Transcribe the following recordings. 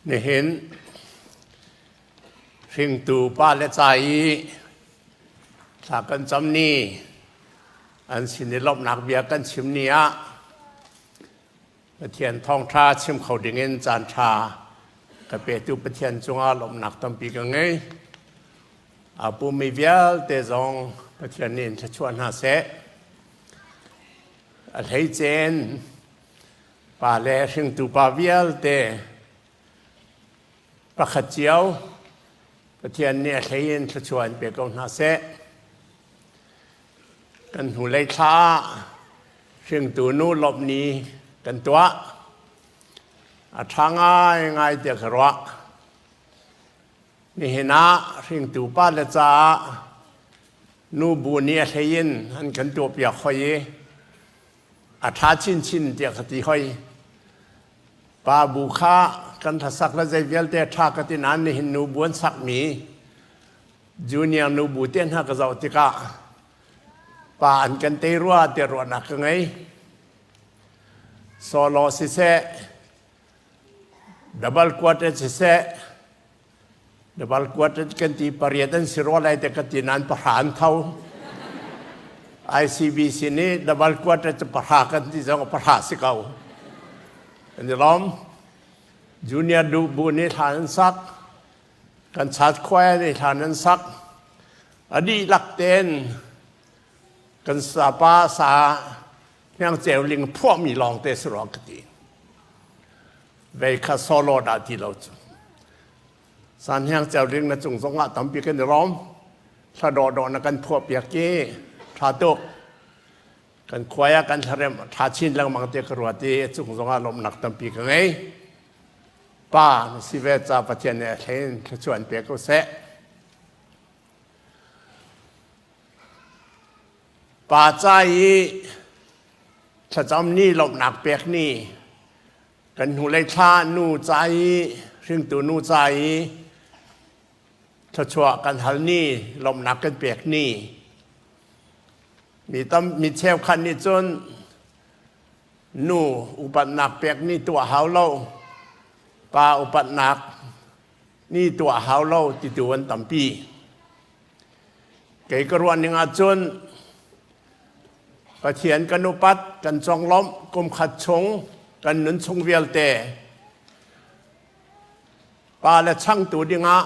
Nihin hringtu pale ca i thla kan cam ni, an sin i lawmhnak bia kan chim ni ah Pathian thawngṭha chim kho dingin caanṭha ka petu Pathian cungah lawmhnak tampi ka ngei. A pummi vialte zong Pathian nih in thluachuah hna seh. A hleicen Pa le hringtu pa vialte pakhat cio Pathian nih a hlei in thluachuah in pe ko hna seh. Kan hnulei thla ah hringtu nu lawmh ni kan tuah. A ṭha ngaingai tiah ka ruah. Nihin ah hringtu pa le caah nu bu nih a hlei in an kan tuahpiak hoi i A ṭha chinchin tiah ka ti hoi. Pa bu kha kan hlasak le zei vialte a ṭha ka ti nain nihin nu bu an sakmi junior nu bu te hna ka zoh tikah pa an kan tei rua tiah ruahnak ka ngei. Solo siseh, double quartet siseh, double quartet kan ti pariat an si rua lai te ka ti nain pahra an tho. ICBC nih double quartet cu pahra kan ti zong pahra si ko. An i lawm. Junior duh bu nih hla an sak. Kan chat choir nih hla an sak. A dihlak tein kan sapa sa hniang ceu ling phuahmi lawng te si rua ka ti. Vei kha solo dah ti lo cu. San hniang ceu ling na cung zong ah tampi kan i rawm. Thla dawhdawh na kan phuah piak i tha tuk. Kan khuai ah kan thlarem tha chin lengmang te ka ruat i a cung zong ah lawmhnak tampi ka ngei. Pa na si ve ca Pathian nih a thlein thluachuah an pe ko seh. Pa ca i thlacam ni lawmhnak pek ni kan hnulei thla nu ca i hringtu nu ca i thluachuah kan hal ni lawmhnak kan pek ni mi tam mi cheukhat nih cun nu upatnak pek ni tuah hau lo pa upatnak ni tuah hau lo titu an tampi. Kei ka ruah ning ahcun Pathian kan upat, kan conglawmh kum khat chung kan nun chung vialte pa le changtu dingah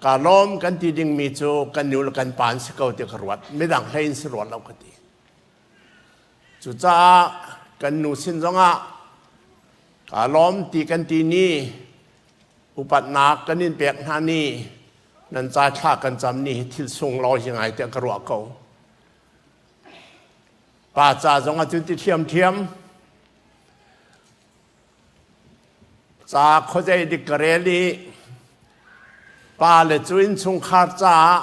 ka lawm kan ti dingmi cu kan nu le kan pa an si ko ti ka ruat. Midang hlei in si ruat lo ka ti. Cucaah kan nu sin zongah ka lawm ti kan ti ni upatnak kan in pek hna ni nan ca thla kan cam ni hi thil sunglawi hi ngai tiah ka ruah ko. Pa ca zong ah cun ti ṭhiamṭhiam. Ca khuazei dik ka rel i pa le cu innchungkhar caah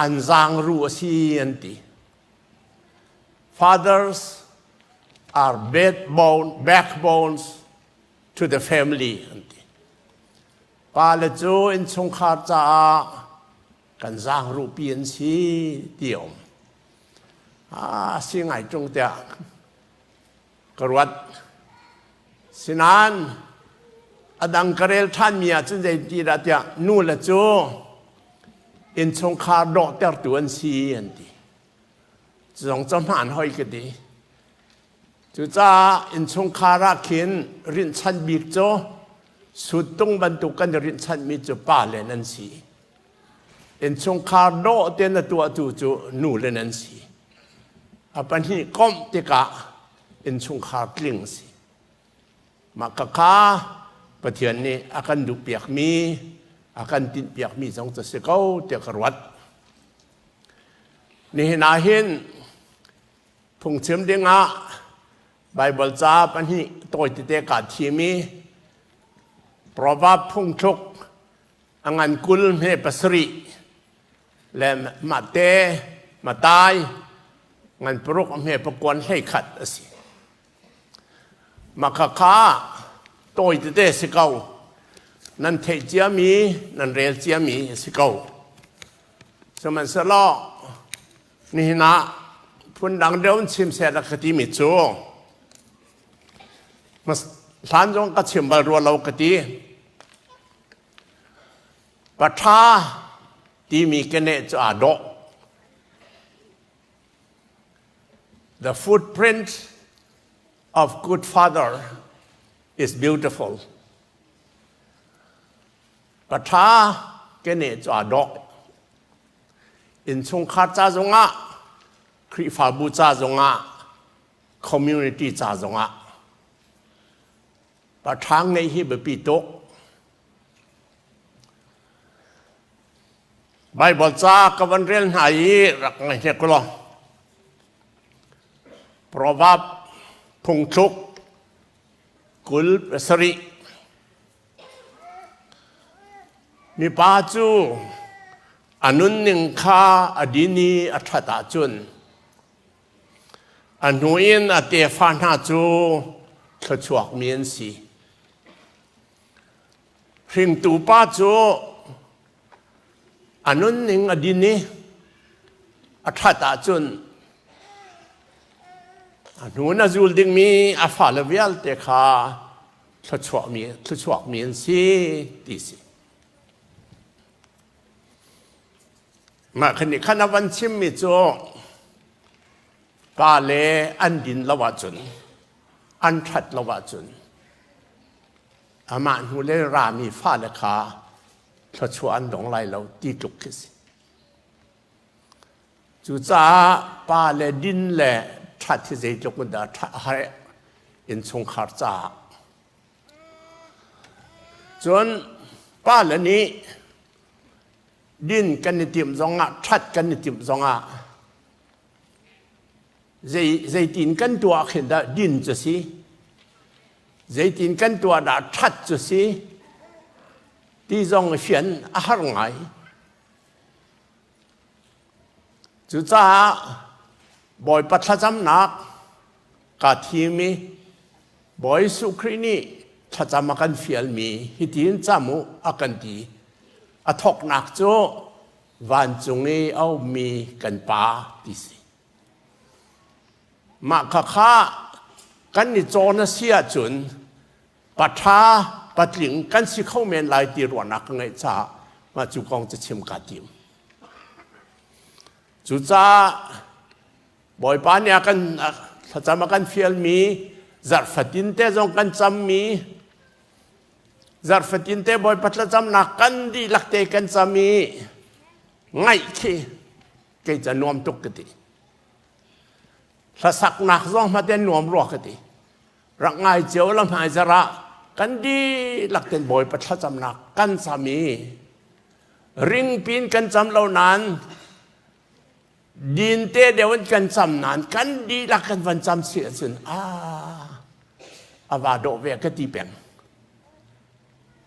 an zaangru a si an ti. Fathers are backbone, backbones to the family an ti. Pale cu innchungkhar caah kan zaangruhpi an si ti a um. A si ngai ṭung tiah ka ruat. Sinain a dang ka rel ṭhanmi ahcun zeiti dah tiah nu le cu innchungkhar dawhtertu an si an ti. Cu zong cu hmaan hoi ka ti. Cucaah innchungkhar ah khin rinhchanh bik cu suttung bantuk kan i rinhchanhmi cu pale nan si. Innchungkhar dawh tein a tuahtu cu nule nan si. A pahnih komh tikah innchungkhar tling a si. Mah khakha Pathian nih a kan duhpiakmi, a kan tinhpiakmi zong cu si ko tiah ka ruat. Nihin ah hin Phungchim dingah Baibal ca pahnih tawi tete kaa thim i Proverb phungthluk a ngan 20 hme pasarih le Mate Matai ngan paruk a hme pakuan 11 a si. Mah khakha tawi tete si ko. Nan theih ciami, nan rel ciami a si ko. Sihmanhsehlaw Nihin ah phundang deuh in chim seh ka timi cu hlan zong ka chim bal rua lo ka ti. Paṭha timi keneh cu aa dawh. The footprint of good father is beautiful. Paṭha keneh cu aa dawh. Innchungkhar ca zongah, Khrihfabu ca zongah, community ca zongah paṭha ngeih hi biapi tuk. Baibal ca ka van rel hna i rak ngai hnek law. Proverb phungthluk 27 Mipa cu a nunning kha a din i a ṭhat ahcun a hnu in a tefa hna cu thluachuakmi an si. Hringtu pa cu a nunning a din i a ṭhat ahcun a hnu in a zul dingmi a fale vialte kha thluachuahmi thluachuakmi an si ti si. Mah khan nih khan a van chimmi cu pa le an din lo ahcun an ṭhat lo ahcun amah hnu le rami fale kha thluachuah an dong lai lo ti tluk khi si. Cucaah pa le din le ṭhat hi zeitluk in dah ṭha har innchungkhar caah. Cun pa le nih din kan i timh zongah ṭhat kan i timh zongah zei zeitin kan tuah khin dah din cu si zeitin kan tuah dah ṭhat cu si ti zong fian a har ngai. Cucaah Bawipa thlacamnak kaa thim i Bawi Jesuh Khrih nih thlacam a kan fialmi hitin cam u a kan ti. A thawknak cu vancung i a ummi kan Pa ti si. Mah khakha kan i cawn a si ahcun paṭha patling kan si kho men lai ti ruahnak ka ngeih caah mah cu kong cu chim kaa tim. Cucaah Bawipa nih a kan thlacam a kan fialmi zarh fatin te zong kan cammi zarh fatin te Bawipa thlacamnak kan dihlak te kan cam i ngaih khi kei ca nuam tuk ka ti. Hlasaknak zong hmate nuam rua ka ti. Rak ngai cio la hmai zarah kan dihlak ten Bawipa thlacamnak kan cam i ringpin kan cam lo nain dinte deuh in kan cam nain kan dihlak kan van cam si ahcun a a va dawh ve ka ti peng.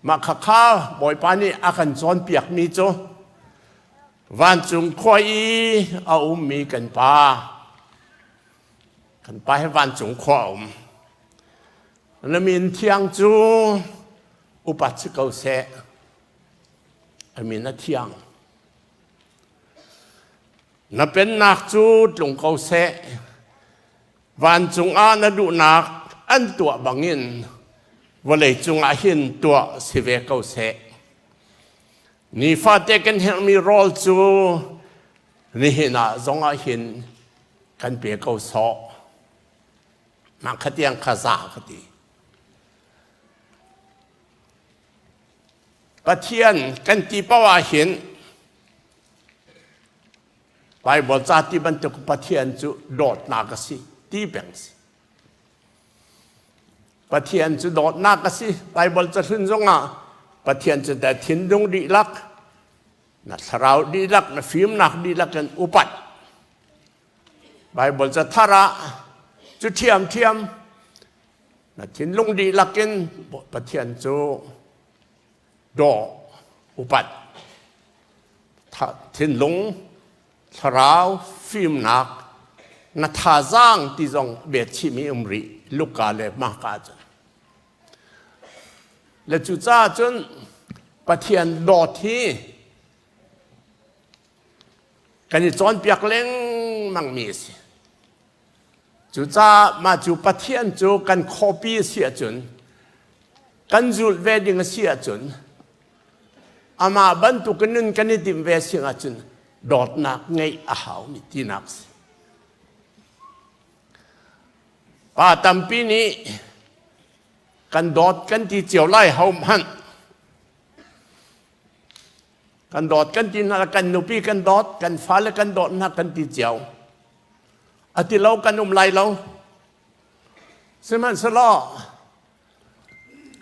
Mah khakha Bawipa nih a kan cawnpiakmi cu vancung khua i a ummi kan Pa Kan pa hi vancung khua a um. Na min thiang cu upat si ko seh. A min a thiang. Na pennak cu tlung ko seh. Vancung ah na duhnak an tuah bangin vawlei cungah hin tuah si ve ko seh. Nifate kan herhmi rawl cu nihin ah zongah hin kan pe ko sawh. Mah kha tiang kha za ka ti. Pathian kan ti paoh ah hin Bible ca ti bantuk Pathian cu dawtnak a si ti peng si. Pathian cu dawtnak a si. Bible ca hlun zongah Pathian cu da thinlung dihlak, na thlarau dihlak, na fimnak dihlak in upat. Bible ca thar ah cu ṭhiamṭhiam na thinlung dihlak in Pathian cu daw upat thinlung thlarau fimnak na thazaang ti zong bet chihmi um rih Luka le Marka cun le cucaah cun Pathian dawt hi kan i cawnpiak lengmangmi a si. Cucaah mah cu Pathian cu kan khuapi a si ahcun kan zulh ve ding a si ahcun. Amah bantukin nun kan i timh ve sing ahcun dawtnak ngeih a haumi tinak si. Pa tampi nih kan dawt kan ti cio lai ho hmanh. Kan dawt kan ti hna, kan nupi kan dawt, kan fale kan dawt hna kan ti cio. A ti lo kan um lai lo. Sihmanhsehlaw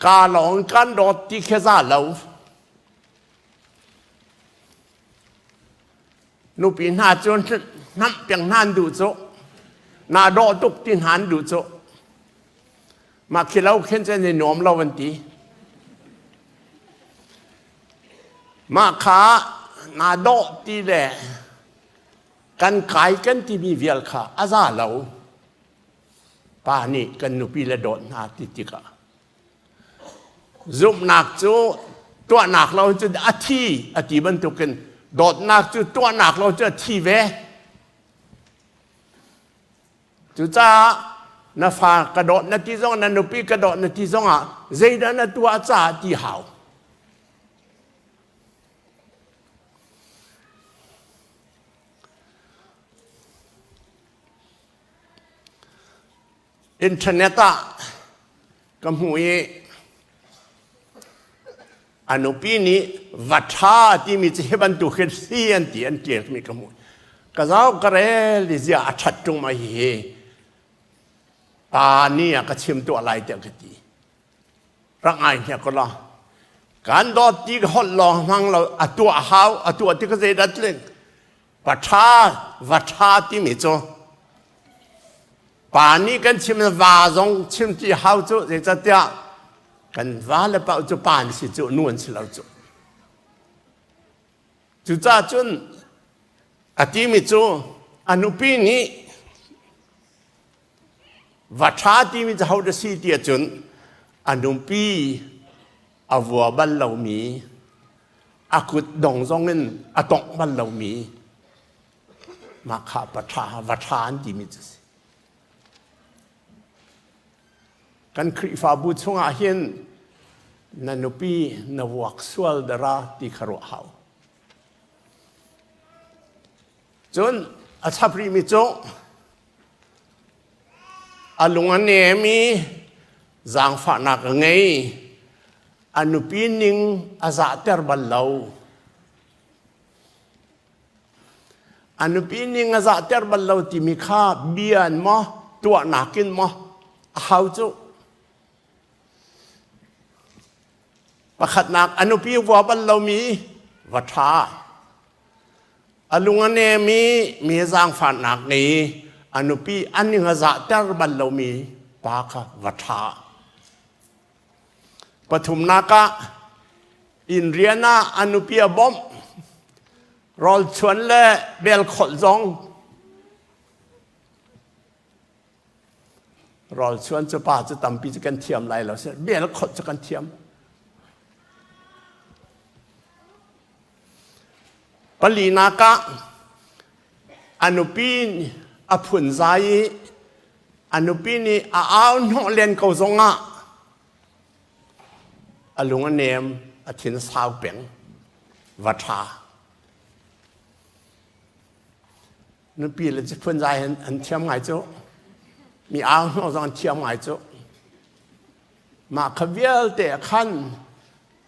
ka lawng kan dawt ti khi za lo. Nupi hna cu hnamh piang hna an duh cu. Na dawh tuk ti hna an duh cu. Mah khi lo khin cun i nuam lo an ti. Mah kha naa dawh ti le kan kai kan timi vial kha a za lo. Pa nih kan nupi le dawt hna ti tikah zumhnak cu tuahnak lo cun a thi a ti bantukin dawtnak cu tuahnak lo cu a thi ve. Cucaah na fa ka dawt na ti zong na nupi ka dawt na ti zongah zeidah na tuah caah ti hau. Internet ah ka hmuh i a nupi nih va ṭha timi cu hi bantuk hin si an ti an ṭialmi ka hmuh. Ka zau ka rel i ziah a ṭhat ṭung ma hihi pa nih a ka chim tuah lai tiah ka ti. Rak ngai hnek ko law. Kan dawt ti ka holh lawng hmang lo a tuah hau a tuah ti ka zeidah tling. Pa ṭha va ṭha timi cu Pa nih kan chim va zong chim ti hau cu zeicahtiah kan va le paoh cu pa an si cu nu an si lo cu. Cucaah cun a timi cu a nupi nih va ṭha timi cu ho dah si ti ahcun a nupi a vua bal lomi a kut dong zong in a tongh bal lomi Mah kha pa ṭha, va ṭha an timi cu si. Kan Khrihfabu chungah hin na nupi na vuak sual dara ti kha ruah hau. Cun a chap rihmi cu a lung a nem i zaangfahnak a ngei. A nupi ning a zahter bal lo. A nupi ning a zahter bal lo timi kha bia in maw tuahnak in maw a hau cu. Pakhatnak a nupi vua bal lomi va ṭha. A lung a nem i mi zaangfahnak ngei a nupi a ning a zahter bal lomi pa kha va ṭha. Pathumnak ah inn rian ah a nupi a bawmh. Rawlchuan le belkholh zong rawlchuan cu pa cu tampi cu kan thiam lai lo belkholh cu kan thiam. Palinak ah a nupi a phunzai i a nupi nih a au hnawh len ko zongah a lung a nem, a thin a sau peng, va ṭha. Nupi le phunzai an thiam ngai cu. Mi au hnawh zong an thiam ngai cu. Mah kha vialte ah khan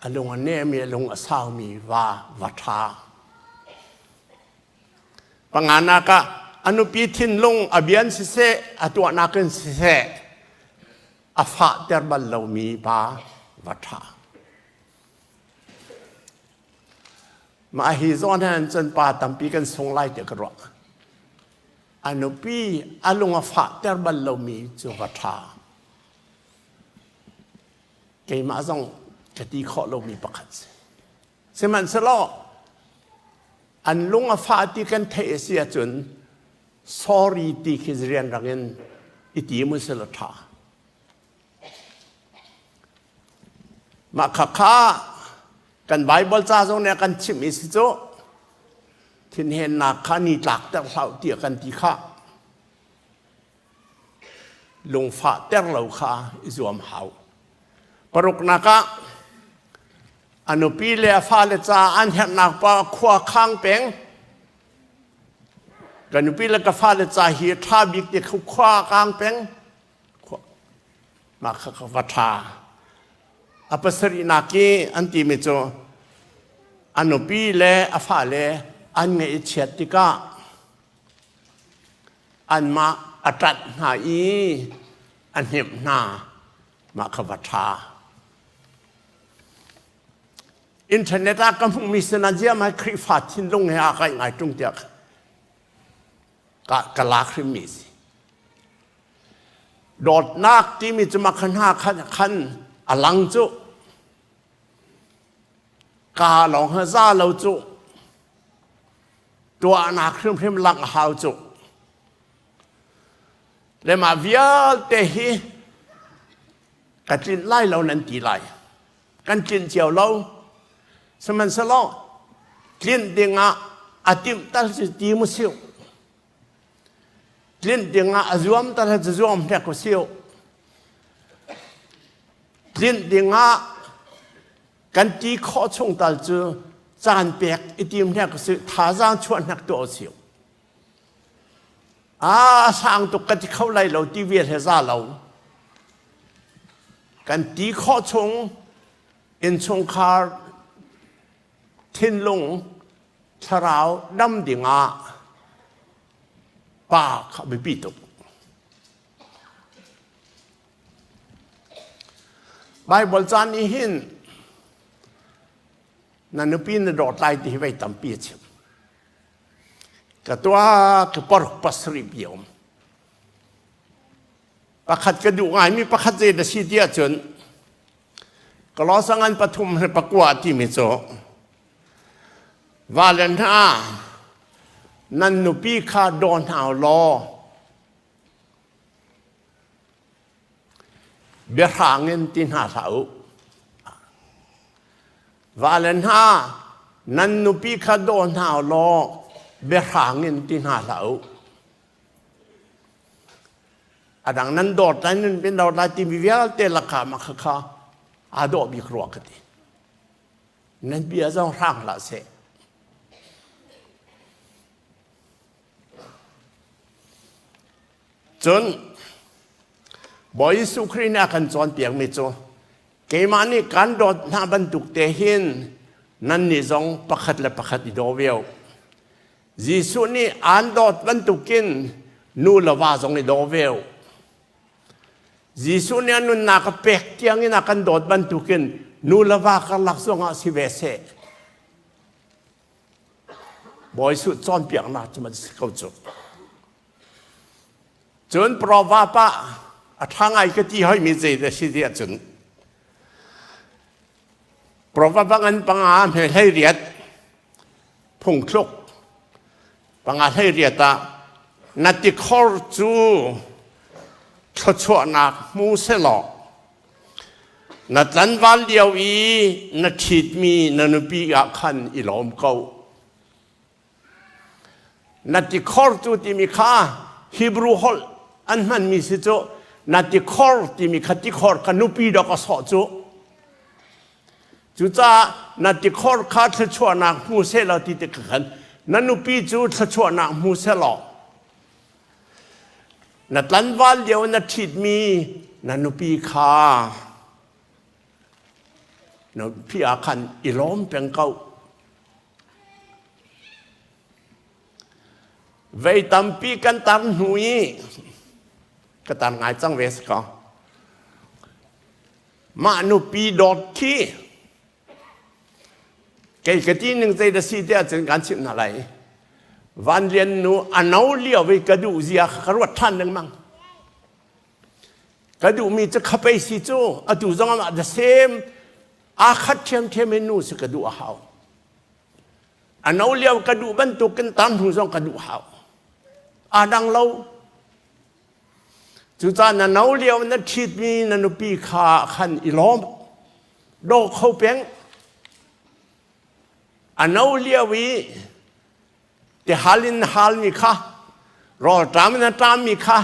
a lung a nem i a lung a saumi va va ṭha. Panganak ah a nupi thinlung a bian siseh, a tuahnak in siseh, a fahter bal lomi pa va ṭha. Mah hi zawn han cun pa tampi kan sung lai tiah ka ruah. A nupi a lung a fahter bal lomi cu va ṭha. Keimah zong ka ti khawh lomi pakhat si. Sihmanhsehlaw an lung a fah ti kan theih a si ahcun sorry ti khi rianrang in i ti mu selaw ṭha. Mah khakha kan Bible ca zong nih a kan chimh i si cu thinhennak kha ni tlakter hlah tiah kan ti kha lungfahter lo kha i zuam hau. Paruknak ah. A nupi le a fale ca an herhnak pa khua khang peng. Ka nupi le ka fale ca hi ṭha bik ti khua kang peng. Mah kha ka va ṭha. A pasarihnak i an timi cu a nupi le a fale an ngaih i chiat tikah anmah a ṭanh hna i a hnemh hna. Mah kha va ṭha. Internet ah ka hmuhmi sinah ziam hai Khrihfa thinlung he aa kaih ngai ṭung tiah ka, ka lak hrimmi si. Dawtnak timi cu mah kha hna khan, khan a lang cu. Ka lawng ha za lo cu. Tuahnak hrimhrim langh a hau cu. Le mah vialte hi ka tlinh lai lo nan ti lai. Kan tlinh cio lo. Sihmanhsehlaw tlinh dingah a timh tal cu ti mu siu. Tlinh dingah a zuam tal cu zuam hnek u siu. Tlinh dingah kan ti khawh chung tal cu caan pek i tim hnek u si thazaang chuah hnek tuah u siu. A sang tuk ka ti kho lai lo ti vial he za lo. Kan ti khawh chung innchungkhar thinlung thlarau dam dingah pa kha biapi tuk. Bible caan nih hin na nupi na dawt lai ti hi vei tampi a chim. Ka tuah ka paruk pasarih pi a um. Pakhat ka duh ngaimi pakhat zei na si ti ahcun Kolosangan pathum le pakua timi cu vale hna nan nupi kha daw hna law biahrang in ti hna hlah u. Vale hna nan nupi kha daw hna law biahrang in ti hna hlah u. A dang nan dawt lai nan bin dawt lai timi vialte lakah mah khakha aa dawh bik rua ka ti. Nan bia zong hrang hlah seh. Cun Bawi Jesuh Khrih nih a kan cawnpiakmi cu keimah nih kan dawt hna bantuk te hin nannih zong pakhat le pakhat i daw ve u. Jesuh nih aan dawt bantukin nu le va zong i daw ve u. Jesuh nih a nunnak a pek tiangin a kan dawt bantukin nu le va karlak zongah si ve seh. Bawi Jesuh cawnpiaknak cu man si ko cu. Cun proverb ah a ṭha ngai ka ti hoimi zei dah si ti ahcun proverb ah ngan panga hme hlei riat phungthluk panga hlei riat ah na tikhor cu thluachuahnak hmu selaw na tlanval lio i na ṭhitmi na nupi ah khan i lawm ko Na tikhor cu timi kha Hebrew holh an hmanmi si cu na tikhor timi kha tikhor kha nupi dok a sawh cu. Cucaah na tikhor kha thluachuahnak hmu seh law ti tik khan na nupi cu thluachuahnak hmu seh law na tlanval lio na ṭhitmi na nupi kha na nupi ah khan i lawm peng ko. Vei tampi kan tar hnu i ka tar ngai cang ve si ko. Mah nupi dawt khi kei ka ti ning zei da si tiah cun kan chimh hna lai. Van Lian nu a no lio i ka duh zia ka ruat ṭhan lengmang. Ka duhmi cu khapei si cu atu zong ah the same aa khat ṭhiamṭhiam in nu si ka duh a hau. A no lio ka duh bantukin tam hnu zong ka duh hau. Aa dang lo. Cucaah na no lio na ṭhitmi na nupi kha khan i lawm. Daw kho peng. A no lio i tihal in na halmi kha rawlṭam in na ṭammi kha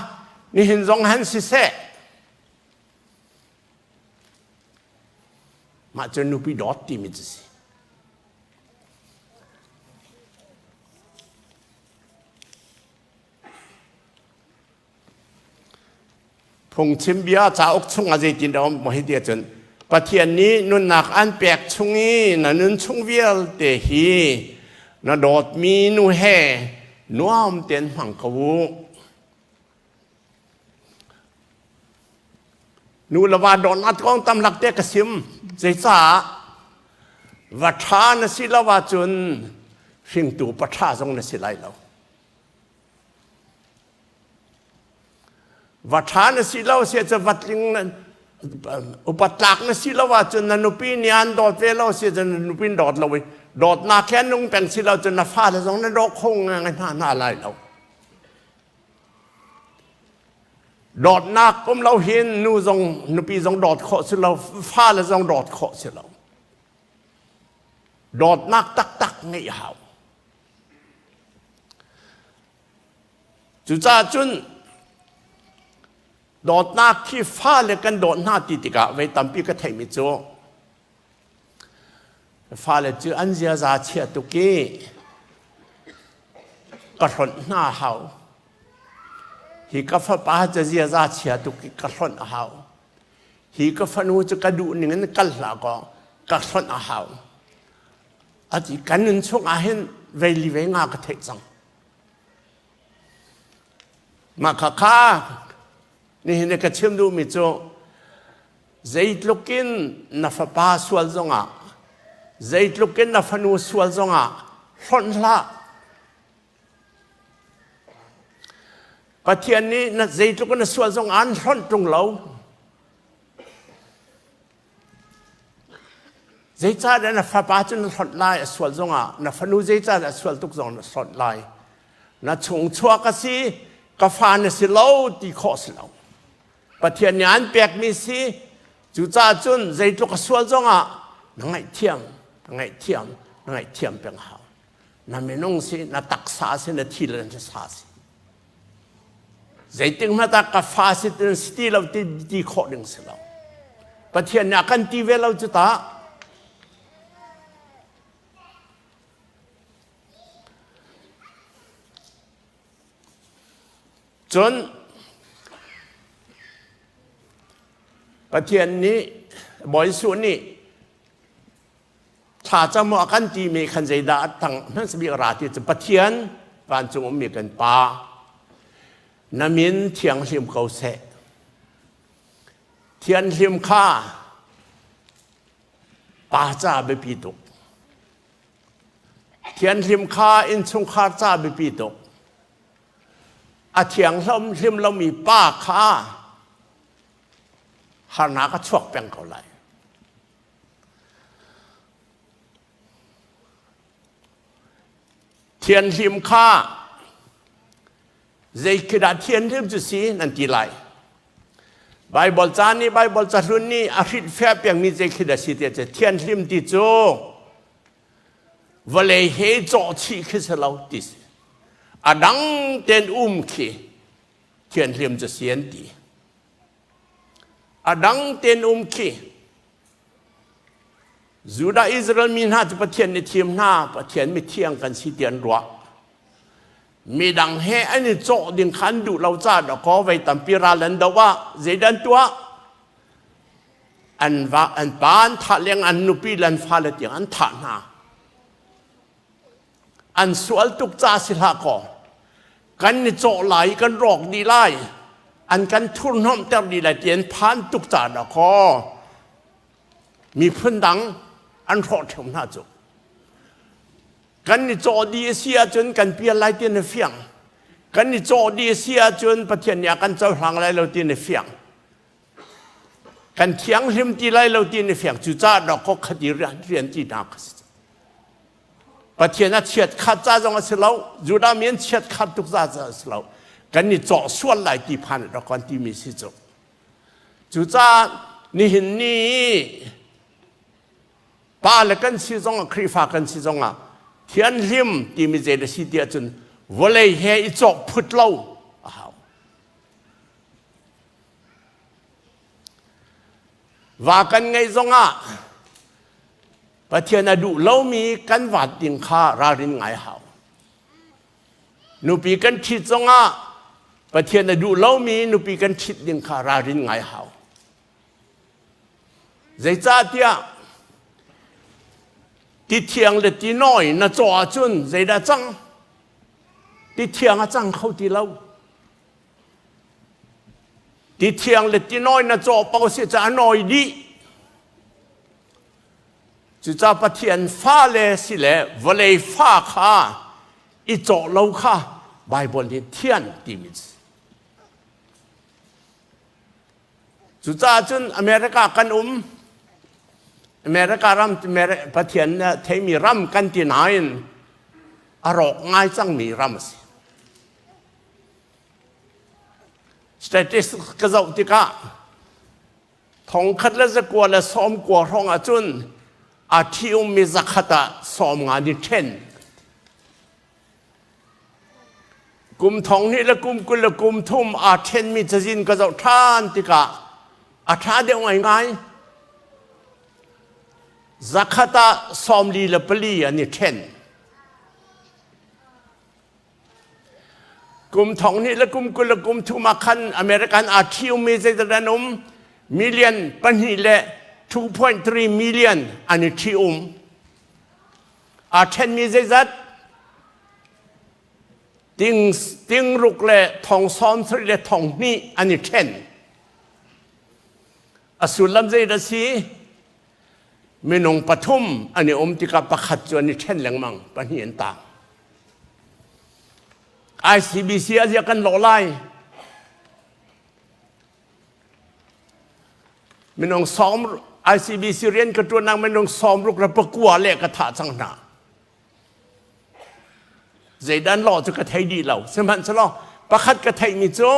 nihin zong han siseh. Mah cu nupi dawt timi cu si. Phungchim bia cauk chungah zeitin dah um hi ti ahcun Pathian nih nunnak an pek chung i na nun chung vialte hi na dawtmi nu he nuam tein hmang ko u. Nu le va dawtnak kong tam lak te ka sim. Zeicah va ṭha na si lo ahcun hringtu pa ṭha zong na si lai lo. Va ṭha na si lo si ahcun va tling upat tlak na si lo ahcun na nupi nih an dawt ve lo si ahcun na nupi dawt lo i dawtnak he nung peng si lo cun na fale zong na daw kho ngai hna hna lai lo. Dawtnak um lo hin nu zong nupi zong dawt khawh si lo, fale zong dawt khawh si lo. Dawtnak taktak ngeih hau. Cucaah cun dawtnak khi fale kan dawt hna ti tikah vei tampi ka theihmi cu fale cu an ziaza chia tuk i ka hlonh hna hau. Hi ka fapa cu ziaza chia tuk i ka hlonh a hau. Hi ka fanu cu ka duh ning in kal hlah kaw ka hlonh a hau. Ati kan nun chung ah hin vei li ve nga ka theih cang. Mah kha kha nihin ka chim duhmi cu zeitluk in na fapa sual zongah zeitluk in na fanu sual zongah hlonh hlah. Pathian nih na zeitluk in na sual zong an hlonh ṭung lo. Zeicahdah na fapa cu na hlonh lai a sual zongah na fanu zeicahdah a sual tuk zong na hlonh lai. Na chung chuak a si, ka fa na si lo ti khawh si lo. Pathian nih an pekmi si, cucaah cun zeitluk a sual zongah na ngaihthiam, na ngaihthiam, na ngaihthiam peng hau. Na minung si, na taksa si, na thi le na sa si. Zeitik hmanh ah ka fa si si ti lo ti, ti khawh ding si lo. Pathian nih a kan ti ve lo cu ta. Cun Pathian nih Bawi Jesuh nih Thlacam a kan timi khan zeidah a tang hmasa bik a ra ti cu Pathian vancung ummi kan Pa na min thianghlim ko seh. Thianhlim kha pa ca biapi tuk. Thianhlim kha innchungkhar ca biapi tuk. A thianghlim hlim lomi pa kha harnak a chuak peng ko lai. Thianhlim kha zei khi dah thianhlim cu si nan ti lai. Baibal ca nih Baibal cahlun nih a hrilhfiah pengmi zei khi dah si ti cu thianhlim ti cu vawlei he cawhchih khi si lo ti si. A dang ten um khi thianhlim cu si an ti. A dang ten um khi Judah Israel mi hna cu Pathian nih thim hna, Pathian mithiang kan si ti an ruah. Midang he an i cawh ding kha an duh lo caah dawkaw vei tampi ral an doh ah zeidah an tuah? An va an pa an thah leng an nupi le an fale tiang an thah hna. An sual tuk ca si hlah kaw kan i cawh lai kan rawk dih lai an kan thurhnomhter dih lai ti an phan tuk ca dawkaw miphun dang an hrawh ṭheo hna cu kan i cawh dih a si ahcun kan pial lai ti na fiang kan i cawh dih a si ahcun Pathian nih a kan cohlang lai lo ti na fiang kan thianghlim ti lai lo ti na fiang cucaah dawkaw khat i rian rian ti hna kha si Pathian a chiat khat ca zong a si lo Judah mi an chiat khat tuk ca a si lo kan i cawh sual lai ti phan rak kan timi si cu Cucaah nihin ni pa le kan si zongah Khrihfa kan si zongah thianhlim timi zei na si ti ahcun vawlei he i cawk phut lo a hau. Va kan ngeih zongah. Pathian a duh lomi kan vat ding kha ralrin ngai hau. Nupi kan ṭhit zongah Pathian a duh lomi nupi kan ṭhit ding kha ralrin ngai hau. Zeicahtiah ti thiang le ti nawi na caw ahcun zeidah cang? Ti thiang a cang kho ti lo. Ti thiang le ti nawi na cawh paoh si ca a nawi dih. Cucaah Pathian fale si le vawlei fa kha i cawh lo kha Baibal nih thian timi si. Cucaah cun America kan um. America ram Pathian theimi ram kan ti nain a rawk ngai cangmi ram a si. Statistics ka zoh tikah 1990 hrawng ahcun a ṭhi ummi zakhat ah 50 nih ṭhen. Kum thong hnih le kum 20 le kum thum aa ṭhenmi cazin ka zoh ṭhan tikah a ṭha deuh ngaingai. Zakhat ah 44 an i ṭhen. Kum thong hnih le kum 20 le kum thum ah khan American aa ṭhiummi zeidah an um? Million pahnih le 2.3 million an i ṭhium. Aa ṭhenmi zeizat? Ting, ting ruk le thong 70 le thong hnih an i ṭhen. A sullam zeidah si? Minung pathum an i um tikah pakhat cu an i ṭhen lengmang, pahnih an tang. ICBC a zia kan lawh lai. Minung sawm ICBC rian ka ṭuannak minung 69 le le ka thah cang hna. Zeidan law cu ka thei dih lo. Sihmanhsehlaw pakhat ka theihmi cu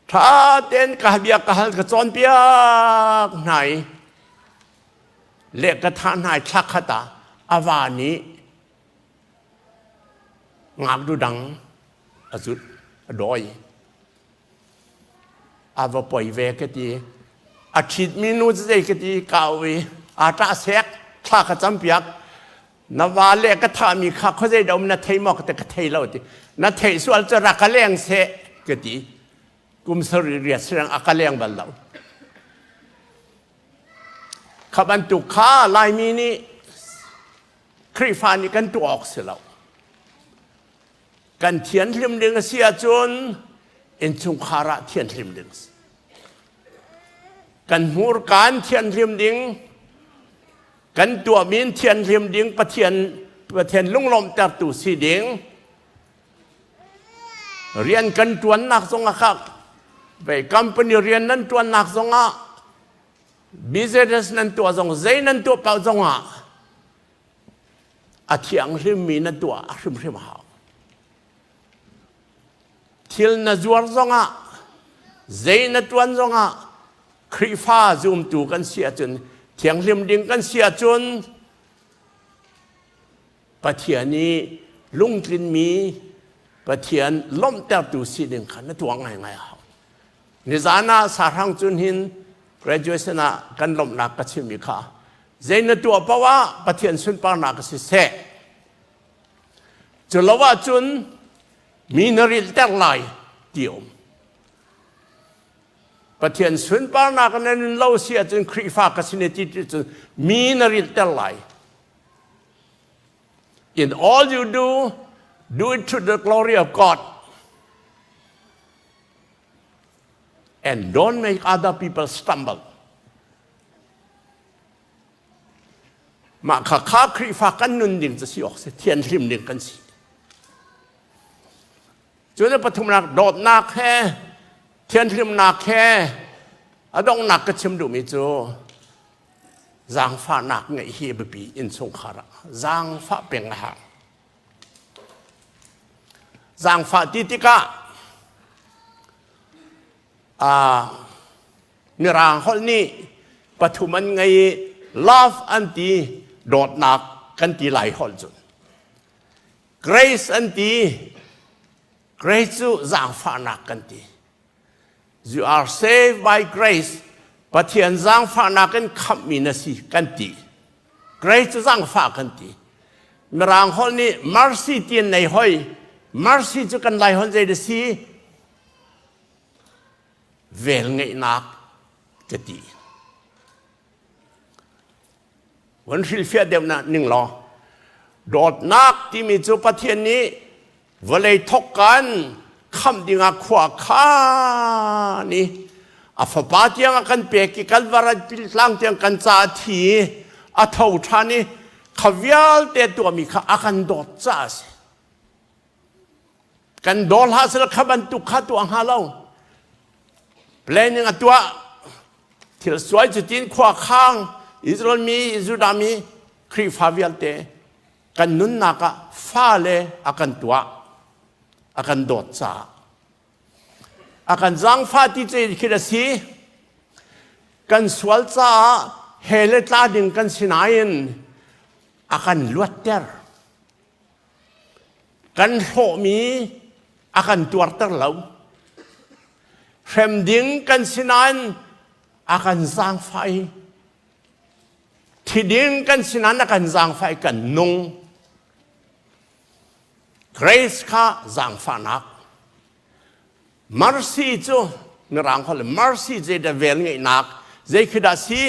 ṭha tein ka bia ka hal ka cawnpiak hna i le ka thah hna i thla khat ah a va nih ngaknu dang a zut a dawi a va poi ve ka ti a ṭhitmi nu cu zei ka ti kau i aa ṭah sek thla ka campiak na va le ka thahmi kha khuazei dah um na thei maw ka ti ka thei lo ti na theih sual cu rak ka leng seh ka ti kum sarih riat siang a ka leng bal lo kha bantuk kha Laimi nih Khrihfa nih kan tuah awk si lo kan thianhlim ding a si ahcun innchungkhar ah thianhlim ding si kan hmurka in thianhlim ding kan tuahmi in thianhlim ding Pathian Pathian lunglawmhtertu si ding rian kan ṭuannak zongah kha vei company rian nan ṭuannak zongah business nan tuah zong zei nan tuah paoh zongah a thianghlimmi na tuah a hrimhrim hau. Thil na zuar zongah, zei na ṭuan zongah, Khrihfa zumtu kan si ahcun, thianghlim ding kan si ahcun, Pathian i lungtlinmi Pathian lawmhtertu si ding kha na tuah ngaingai a hau. Nizan ah sahrang cun hin graduation ah kan lawmhnak ka chimmi kha zei na tuah paoh ah Pathian sunparnak a si seh. Cu lo ahcun mi na rilhter lai ti um. Pathian sunparnak na nun lo si ahcun Khrihfa ka si ne ti cun mi na rilhter lai. In all you do, do it to the glory of God. And don't make other people stumble. Mah kha kha Khrihfa kan nun ding cu si awk si thianhlim ding kan si. Cu na pathumnak dawtnak he thianhlimnak he a donghnak ka chim duhmi cu zaangfahnak ngeih hi a biapi innchungkhar ah zaangfah peng a hau. Zaangfah ti tikah Mirang holh nih pathum an ngei i love an ti dawtnak kan ti lai holh cun grace an ti grace cu zaangfahnak kan ti you are saved by grace Pathian zaangfahnak in khamhmi na si kan ti. Grace cu zaangfah kan ti. Mirang holh nih mercy ti an nei hoi. Mercy cu kan Lai holh zei da si? Vel ngeihnak ka ti. Van hrilhfiah deuh na ning law dawtnak timi cu Pathian nih vawlei thok kan khamh dingah khua khan i a fapa tiang a kan pek i Kalvari tlang tiang kan ca a thi i a tho ṭhan i kha vialte tuahmi kha a kan dawt caah a si. Kan daw hlah seh kha bantuk kha tuah hnga lo. Planning a tuah. Thil suai cutin khua khang Israel mi, Judah mi, Khrihfa vialte kan nunnak ah fale a kan tuah. A kan dawt caah. A kan zaangfah ti cu khi a si. Kan sual caah he le tla ding kan si nain a kan luatter. Kan hlawhmi a kan tuarter lo. Hrem ding kan si nain a kan zaangfah i thi ding kan si nain a kan zaangfah i kan nung. Grace kha zaangfahnak. Mercy cu mirang holh mercy zeidah vel ngeihnak zei khi dah si?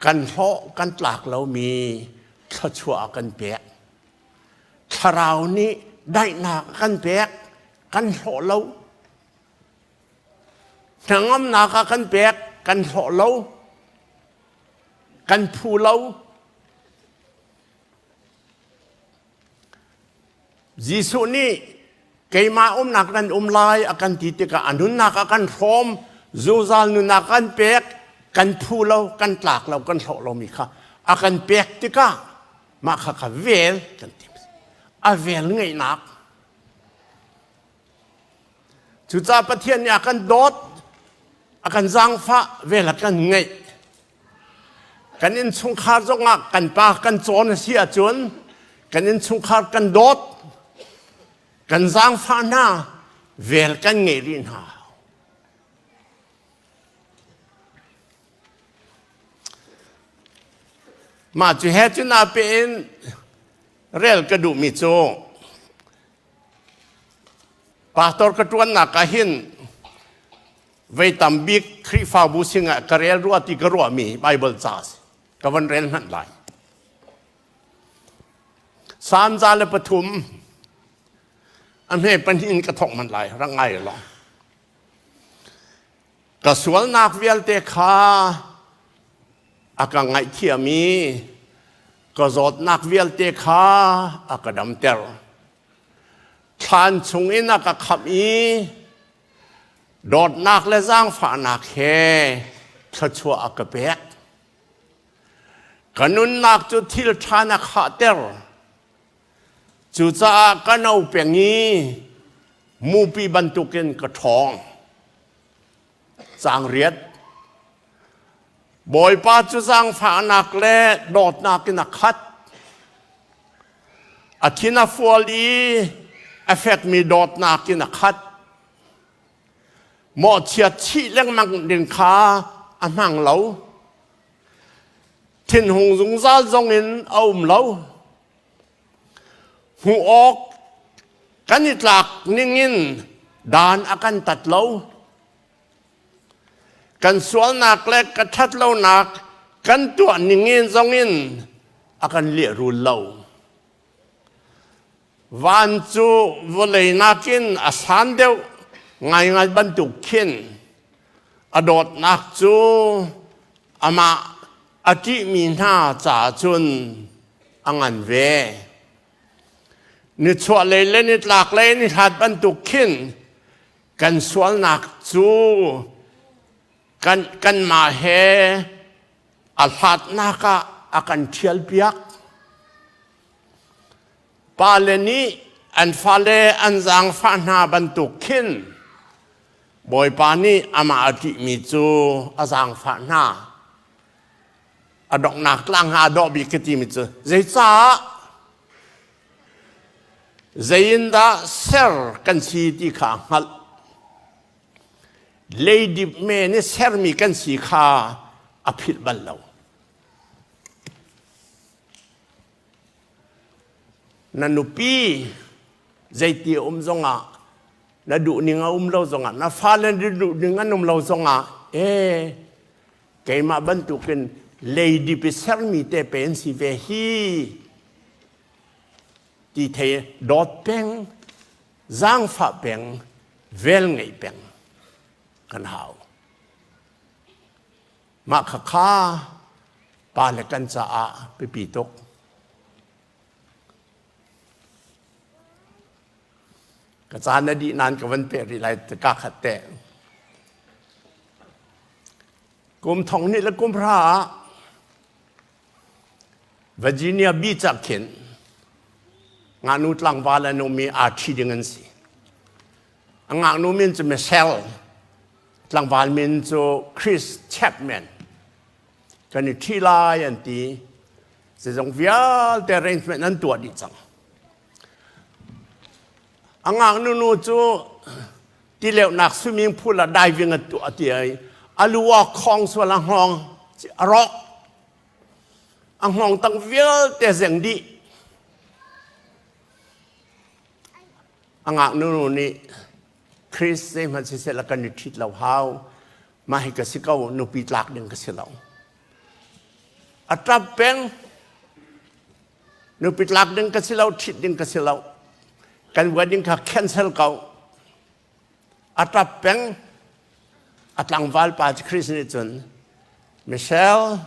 Kan hlawh kan tlak lomi thluachuah a kan pek. Thlarau nih daihnak a kan pek. Kan hlawh lo. Hnangamnak a kan pek. Kan hlawh lo. Kan phu lo. Jesuh nih keimah umnak nan um lai a kan ti tikah a nunnak a kan hrawm, zungzal nunnak a kan pek, kan phu lo, kan tlak lo, kan hlawh lomi kha a kan pek tikah mah kha kha vel kan ti. A vel ngeihnak. Cucaah Pathian nih a kan dawt, a kan zaangfah, vel a kan ngeih. Kan innchungkhar zongah kan pa kan cawn a si ahcun kan innchungkhar kan dawt, kan zaangfah hna, vel kan ngeih rih hna. Mah cu he cun aa pe in rel ka duhmi cu pastor ka ṭuannak ah hin Vei tam bik Khrihfabu singah ka rel rua ti ka ruahmi Bible ca a si. Ka van rel hmanh lai. Salm 103 a hme pahnih in ka thawk hmanh lai rak ngai law. Ka sualnak vialte kha a ka ngaihthiam i ka zawtnak vialte kha a ka damter. Thlan chungin a ka khamh i Dawtnak le zaangfahnak he thluachuah a ka pek. Ka nunnak cu thil ṭha na khahter. Cucaah ka no peng i mupi bantukin ka ṭhawng. Caang riat. Bawipa cu zaangfahnak le dawtnak in a khat. A thin a fual i a fekmi dawtnak in a khat. Mawhchiat chih lengmang ding kha a hmang lo. Thinhung zungzal zongin a um lo. Hmuh awk kan i tlak ningin dan a kan tat lo. Kan sualnak le ka ṭhatlonak kan tuah ningin zongin a kan lehrul lo. Van cu vawlei nakin a san deuh ngaingai bantuk khin a dawtnak cu amah a ṭihmi hna caah cun a ngan ve. Nichuahlei le nitlaklei ni hlat bantuk khin kan sualnak cu kan kanmah he a hlatnak ah a kan ṭhialpiak. Pale nih an fale an zaangfah hna bantuk khin Bawipa nih amah a ṭihmi cu a zaangfah hna. A donghnak tlang ah a dawh bik ka timi cu zeicah Zeiindah ser kan si ti kha a hngalh. Leidip men i sermi kan si kha a philh bal lo. Na nupi zeiti a um zongah, na duhning a um lo zongah, na fale na duhning an um lo zongah, ee keimah bantukin leidip i sermi te pe an si ve hi ti thei dawt peng, zaangfah peng, vel ngeih peng kan hau. Mah khakha pa le kan caah biapi tuk. Ka caan a dih nain ka van pek rih lai ka khat te. Kum thong hnih le kum hra ah Virginia Beach ah khin ngaknu tlangval an um i aa ṭhi ding an si. A ngaknu min cu Michelle, tlangval min cu Chris Chapman. Kan i ṭhi lai an ti. Zeizong vialte arrangement an tuah dih cang. A ngaknu nu cu tileuhnak swimming pool ah diving a tuah ti ai. A lu ah khong sual a hngawng a rawk. A hngawng tang vialte zeng dih. A ngaknu nu nih Chris zeihmanh siseh la kan i ṭhit lo hau. Mah hi ka si ko, nupi tlak ding ka si lo. A ṭap peng. Nupi tlak ding ka si lo, ṭhit ding ka si lo. Kan wedding kha cancel ko. A ṭap peng. A tlangval pa Chris nih cun Michelle,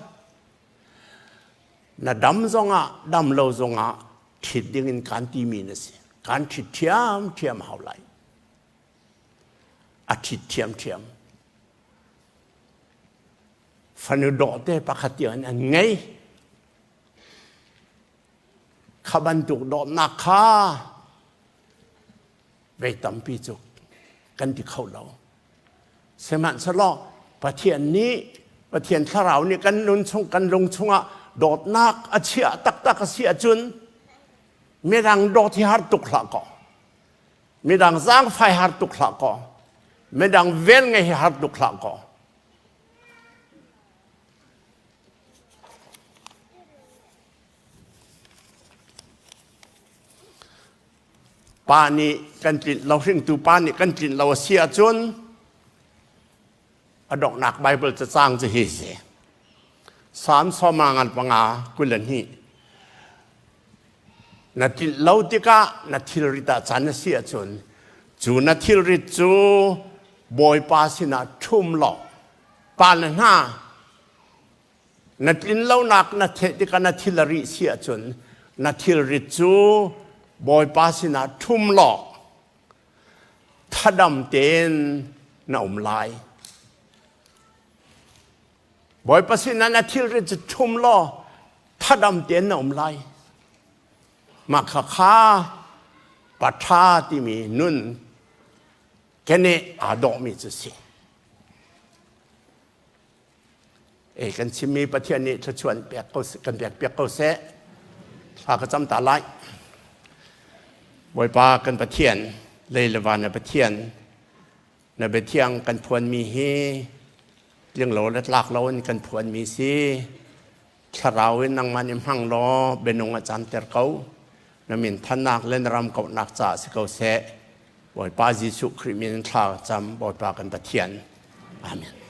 na dam zongah dam lo zongah ṭhit ding in kaan timi na si. Kaan ṭhit ṭhiamṭhiam hau lai. A ṭhit ṭhiamṭhiam. Fanu dawhte pakhat tiang an ngei. Kha bantuk dawtnak kha vei tampi cu kan ti kho lo. Sihmanhsehlaw Pathian nih Pathian thlarau nih kan nun chung kan lung chungah dawtnak a chiah taktak a si ahcun midang dawt hi har tuk hlah kaw midang zaangfai har tuk hlah kaw midang vel ngei hi har tuk hlah kaw. Pa nih kan tlinh lo, hringtu pa nih kan tlinh lo a si ahcun a donghnak Bible cacang cu hi si. Salm sawma ngan panga 22. Na tlinh lo tikah na thilrit ah can a si ahcun cu na thilrit cu Bawipa sinah ṭhum law pa le hna Na tlinlonak na theih tikah na thil a rih si ahcun na thilrit cu Bawipa sinah ṭhum law thadam tein na um lai. Bawipa sinah na thilrit cu ṭhum law thadam tein na um lai. Mah khakha paṭha timi nun keneh aa dawhmi cu si. E kan chimmi Pathian nih thluachuah pek ko kan pek piak ko seh. Thla ka cam ta lai. Bawipa kan Pathian, lei le van na Pathian, na biathiang kan phuanmi hi tling lo le tlak lo in kan phuanmi si. Thlarau in nangmah nih hmang law bianung a canter ko. Na min thannak le na ram kauhnak caah si ko seh. Bawipa Jesuh Khrih min in thla ka cam. Bawipa kan Pathian. Amen.